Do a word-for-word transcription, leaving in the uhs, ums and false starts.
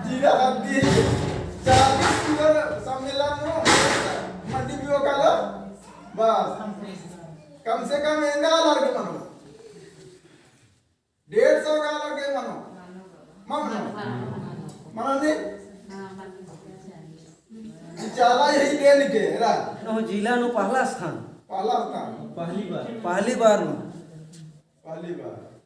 जिला हद्दी चालीस किलो सम्मेलन नू मंडी बियो कालो। बस। कम से कम एंगा आलर गे मनो। डेढ़ सौ गा आलर गे मनो। मनो। मनो नी? चाला यही देन के रा। नू जिला नू पहला स्थान। पहला स्थान। पहली बार। पहली बार नू। पहली बार।